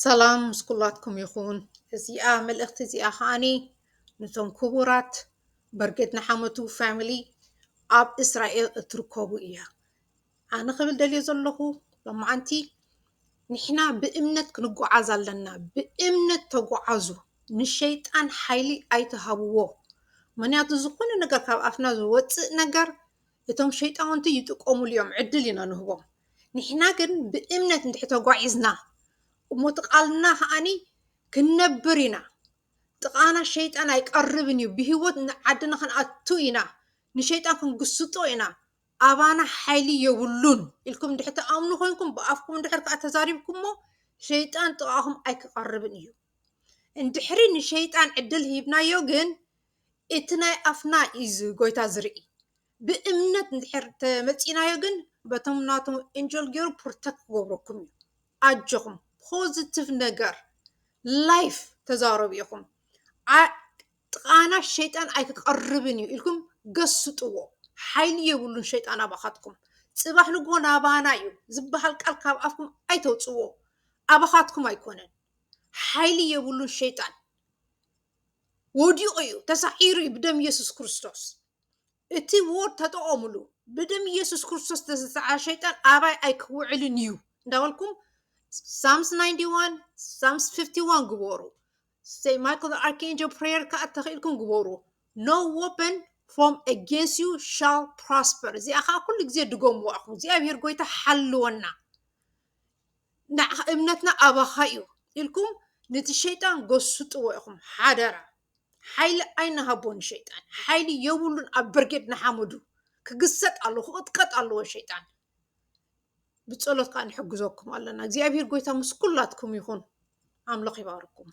ሰላም ምስ ኩላትኩም ይኹን። እዚኣ መልእኽቲ እዚኣ ከዓኒ ነቶም ክቡራት በርጌድ ንሓመቱ ፋሚሊ ኣብ እስራኤል እትርከቡ እያ። ኣነ ክብል ደልየ ዘለኹ ሎማዓንቲ ንሕና ብእምነት ክንጓዓዝ ኣለና። ብእምነት ተጓዓዙ፣ ንሸይጣን ሓይሊ ኣይትሃብዎ። ምክንያቱ ዝኾነ ነገር ካብ ኣፍና ዝወፅእ ነገር እቶም ሸይጣውንቲ ይጥቀሙሉ እዮም፣ ዕድል ኢና ንህቦም። ንሕና ግን ብእምነት እንድሕር ተጓዒዝና እሞ እቲ ቃልና ከዓኒ ክንነብር ኢና። ጥቓና ሸይጣን ኣይቀርብን እዩ። ብህይወት ንዓድና ክንኣቱ ኢና። ንሸይጣን ክንግስጦ ኢና። ኣባና ሓይሊ የብሉን ኢልኩም እንድሕር ትኣምኑ ኮይንኩም ብኣፍኩም እንድሕር ከዓ ተዛሪብኩሞ ሸይጣን ጥቓኹም ኣይክቐርብን እዩ። እንድሕሪ ንሸይጣን ዕድል ሂብናዮ ግን እቲ ናይ ኣፍና እዩ እዚ ጎይታ ዝርኢ። ብእምነት እንድሕር ተመፂናዮ ግን በቶም ናቶም ኤንጀል ገይሩ ፕሮተክት ክገብረኩም እዩ። ኣጆኹም ፖዚቲቭ ነገር ላይፍ ተዛረቡ ኢኹም። ጥቓና ሸይጣን ኣይክቐርብን እዩ ኢልኩም ገስጥዎ። ሓይሊ የብሉን ሸይጣን ኣባኻትኩም። ፅባሕ ንግሆ ናባና እዩ ዝበሃል ቃል ካብ ኣፍኩም ኣይተውፅዎ። ኣባኻትኩም ኣይኮነን። ሓይሊ የብሉን ሸይጣን። ወዲቑ እዩ፣ ተሳዒሩ እዩ ብደም ኢየሱስ ክርስቶስ። እቲ ዎርድ ተጠቐሙሉ። ብደም ኢየሱስ ክርስቶስ ዝተሰዓረ ሸይጣን ኣባይ ኣይክውዕልን እዩ እንዳበልኩም ሳምስ ናይንቲ ዋን፣ ሳምስ ፊፍቲ ዋን ግበሩ። ሴንት ማይክል ኣርካንጀል ፕሬየር ከዓ ተኽኢልኩም ግበሩ። No weapon formed against you shall prosper። እዚኣ ከዓ ኩሉ ግዜ ድገምዋ ኢኹም። እግዚኣብሔር ጎይታ ሓልወና። ንዓ እምነትና ኣባኻ እዩ ኢልኩም ነቲ ሸይጣን ገስጥዎ ኢኹም። ሓደራ ሓይሊ ኣይንሃቦ ንሸይጣን። ሓይሊ የብሉን ኣብ በርጌድ ንሓመዱ። ክግሰጥ ኣለዎ፣ ክቕጥቀጥ ኣለዎ ሸይጣን። ብጸሎት ከዓ ንሕግዘኩም ኣለና። እግዚኣብሔር ጎይታ ምስ ኩላትኩም ይኹን። ኣምላኽ ይባርኩም።